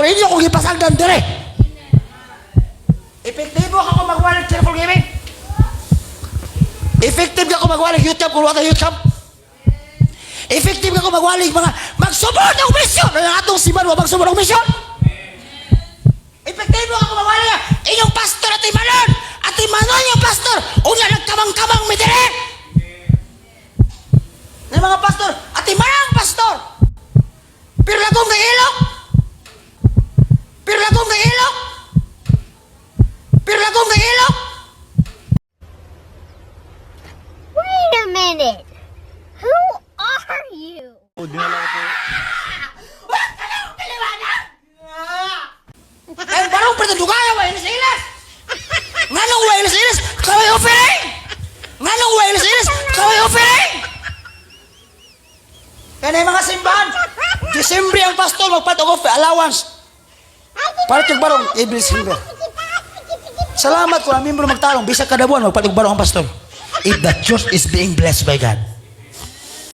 inyo kung ipasagdan dire. Epektibo ka kung magwalig cheerful giving. Effective ka kung magwalig YouTube kung wala YouTube. Effective ka kung magwalig mga magsubod ng mission. Ang atong simbahan wa magsubod ng mission. Epektibo ka kung magwalig inyong pastor at imanon. At imanon yung pastor. Unya nagkamang-kamang mi dire. Ng mga pastor, at imanang pastor. Pero lagom kay ilok. Pero lagom kay ilok. Pero lagom kay ilok. Wait a minute. Who are you? Dinala ko po. Wala ka lang kaliwanag! Ay, barong pretendugaya, wa ilis ilis! Nganong wa ilis ilis? Kaway offering! Nganong wa ilis ilis? Kaway offering! Kaya mga simbahan, Disembre ang pastor, magpalit og allowance. Palit og barong, every December. Salamat kung ang membro magtarong, bisag kada buwan, magpalit og barong ang pastor. If the church is being blessed by God.